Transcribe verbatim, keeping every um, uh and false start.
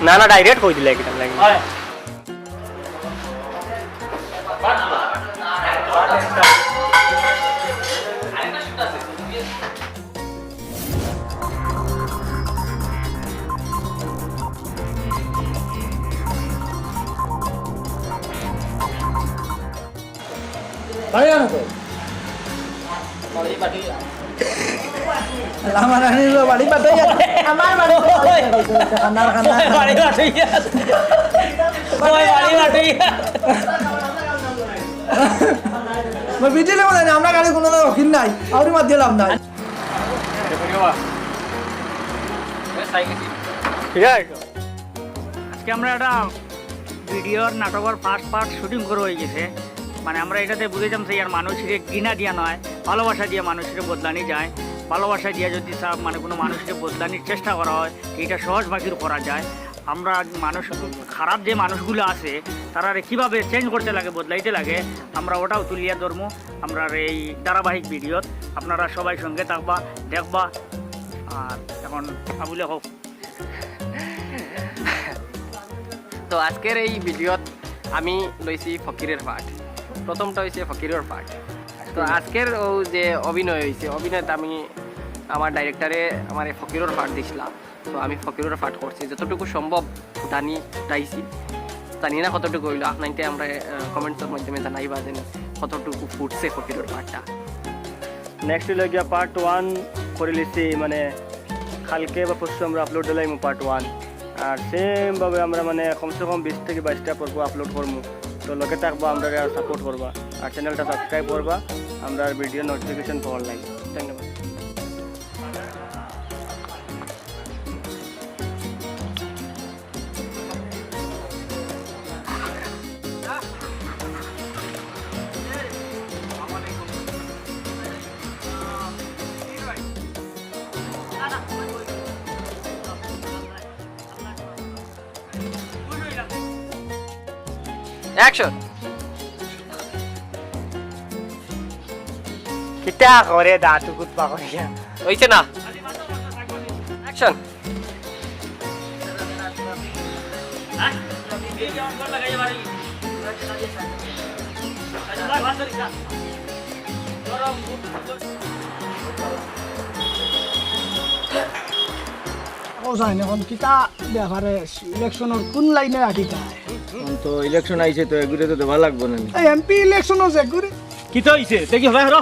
না, না, ডাইরেক্ট কই দিলে কিতা লাগে। আমার আনিল বাড়ি পাঠাইয়া। আমার বাড়ি খানার খানা। বাড়ি পাঠাইয়া। বাড়ি পাঠাইয়া। বিটিলে বলে না, আমরা গাড়ি কোনো অখিন নাই, আউরি মাত দিলাম নাই। ঠিক আছে। আজকে আমরা একটা ভিডিওর নাটকর ফার্স্ট পার্ট শুটিং করা হয়ে গেছে। মানে, আমরা এটাতে বুঝাইতাম চাই, আর মানুষরে ঘৃণা দিয়া নয়, ভালোবাসা দিয়া মানুষরে বদলানি যায়। ভালোবাসা দিয়া যদি সব, মানে, কোনো মানুষরে বদলানির চেষ্টা করা হয়, এটা সহজ ভাগির করা যায়। আমরা মানুষ, খারাপ যে মানুষগুলো আছে, তারারে কিভাবে চেঞ্জ করতে লাগে, বদলাইতে লাগে, আমরা ওটাও তুলিয়া ধরমু আমরার এই ধারাবাহিক ভিডিওত। আপনারা সবাই সঙ্গে থাকবা, দেখবা। আর এখন আবুলে হোক। তো আজকের এই ভিডিওত আমি লইছি ফকিরের পার্ট। প্রথমটা হইছে ফকিরের পার্ট। তো আজকের ও যে অভিনয় হইছে, অভিনয়ত আমি আমার ডাইরেক্টরে আমার এই ফকিরের পার্ট দিছিলাম। তো আমি ফকিরের পার্ট করছি, যতটুকু সম্ভব ফুটানি ফুটাইছি। জানি না কতটুকু হইলো, আপনাইতে আমরা কমেন্টসের মাধ্যমে জানাইবা যে কতটুকু ফুটছে ফকিরের পার্টটা। নেক্সট হইল গিয়া পার্ট ওয়ান করে লিছি, মানে কালকে বা পরশু আমরা আপলোড দিলাইমু পার্ট ওয়ান। আর সেম ভাবে আমরা মানে কমসে কম বিশ থেকে বাইশটা পর্ব আপলোড করমু। তো লগে থাকবা, আমরা সাপোর্ট করবা, আর চ্যানেলটা সাবস্ক্রাইব করবা, আমরা ভিডিও নোটিফিকেশন পাওয়ার লাগি। ধন্যবাদ। অ্যাকশন। কিতা করে দাঁত কুতপা করিয়া? হইছে না? অ্যাকশন। ও জানি এখন কিতা ব্যাপারে ইলেকশনর কোন লাইনে আটিতায়? এখন তো ইলেকশন আইছে, তো এগুরে তো দেওয়া লাগবো না নি? এই এমপি ইলেকশনও যে ঘুরে। কিতা হইছে? দেখি, হবাই হরো।